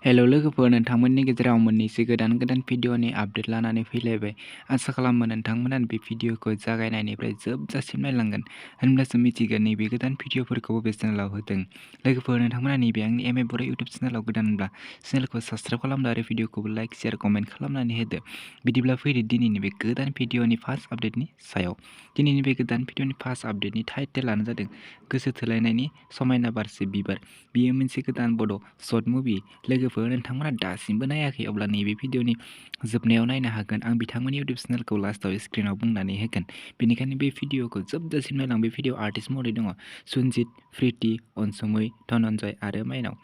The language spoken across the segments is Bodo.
हेल' लोगोफोर, नोंथांमोननि गेजेराव मोननैसो गोदान भिडिअनि आपडेट लानानै फैलायबाय। आसा खालामो नोंथांमोना बे भिडिअखौ जागायनायनिफ्राय जोबजासिम नायलांगोन, होनब्लासो मिथिगोन नैबे गोदान भिडिअफोरखौ बे चेनेलाव होदों। लोगोफोर, नोंथांमोना नैबे आंनि बर' इउटुब चेनेलाव गोदानब्ला चेनेलखौ साबस्क्राइब खालामदो आरो भिडिअखौबो लाइक, शेयार, कमेन्ट खालामनानै होदो। बिदिब्ला फैदो दिनैनि बे गोदान भिडिअनि फार्स्ट आपडेटनि सायाव। दिनैनि बे गोदान भिडिअनि फार्स्ट आपडेटनि टाइटेलानो जादों गोसो थोलायनायनि समायना बारसे बिबार। बेयो मोनसे गोदान बड' शर्ट मुभि। लोगोफोर, नोंथांमोना दासिमबो नायाखै अब्ला नैबे भिडिअनि जोबनायाव नायनो हागोन। आं बिथांमोननि इउटुब चेनेलखौ लास्टआव स्क्रिनाव बुंनानै होगोन। बेनिखायनो बे भिडिअखौ जोबजासिम नायलां। बे भिडिअ आर्टिस्ट महरै दङ सुनजित, प्रिति, अनसुमै, धनन्जय आरो माइनाव।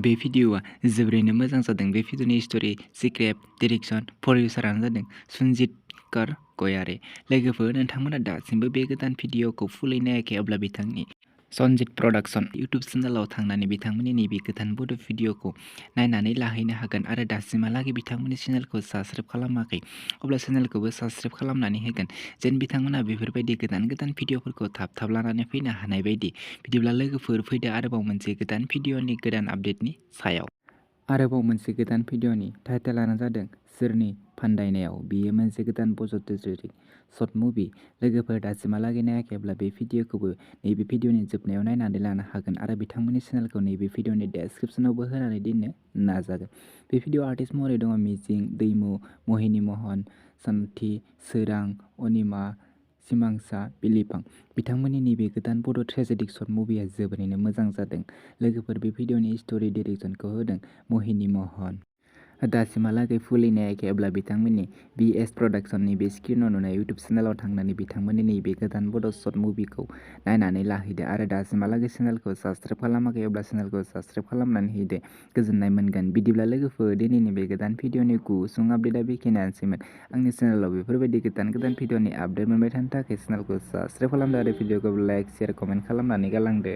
बे भिडिअआ जोबोरैनो मोजां जादों। बे भिडिअनि स्ट'रि, स्क्रिप्ट, डिरेक्सन, प्रडिउसारानो जादों सुनजित गयारी। लोगोफोर, नोंथांमोना दासिमबो बे गोदान भिडिअखौ फुलै नायाखै अब्ला बिथांनि सनजित प्रडाक्शन इउटुब चेनेलाव थांनानै बिथांमोननि नैबे गोदान बड' भिडिअखौ नायनानै लाहैनो हागोन आरो दासिमहालागै बिथांमोननि चेनेलखौ साबस्क्राइब खालामाखै अब्ला चेनेलखौबो साबस्क्राइब खालामनानै होगोन, जेन बिथांमोना बेफोरबायदि गोदान भिडिअफोरखौ थाब लानानै फैनो हानाय बायदि। बिदिब्ला लोगोफोर, फैदो आरोबाव मोनसे गोदान भिडिअनि गोदान आपडेटनि सायाव। आरोबाव मोनसे गोदान भिडिअनि टाइटेलानो जादों सोरनि फान्दायनायाव। बेयो मोनसे गोदान बज'टेरि शर्ट मुभि। लोगोफोर, दासिमहालागै नायाखैब्ला बे भिडिअखौबो नैबे भिडिअनि जोबनायाव नायनानै लानो हागोन आरो बिथांमोननि चेनेलखौ नैबे भिडिअनि डेस्क्रिप्शनावबो होनानै दोननो नाजागोन। बे भिडिअ आर्टिस्ट महरै दङ मिजिं, दैमु, महिनी महन, सान्थि, सोरां, अनिमा, सिमांसा, बिलिफां। बिथांमोननि नैबे गोदान बड' ट्रेजेडिक शर्ट मुभिआ जोबोरैनो मोजां जादों। लोगोफोर, बे भिडिअनि स्ट'रि डिरेक्सनखौ होदों महिनी महन। दासिमहालागै फुलै नायाखैब्ला बिथांमोननि BS प्रडाक्शननि बे स्क्रिनाव नुनाय इउटुब चेनेलाव थांनानै बिथांमोननि नैबे गोदान बड' शर्ट मुभिखौ नायनानै लाहैदो आरो दासिमहालागै चेनेलखौ साबस्क्राइब खालामाखै अब्ला चेनेलखौ साबस्क्राइब खालामनानै होदो, गोजोननाय मोनगोन। बिदिब्ला लोगोफोर, दिनैनि बे गोदान भिडिअनि गुसुं आपडेटआ बेखिनियानोसैमोन। आंनि चेनेलाव बेफोरबायदि गोदान भिडिअनि आपडेट मोनबाय थानो थाखाय चेनेलखौ साबस्क्राइब खालामदो आरो भिडिअखौ लाइक, शेयार, कमेन्ट खालामनानै गालांदो।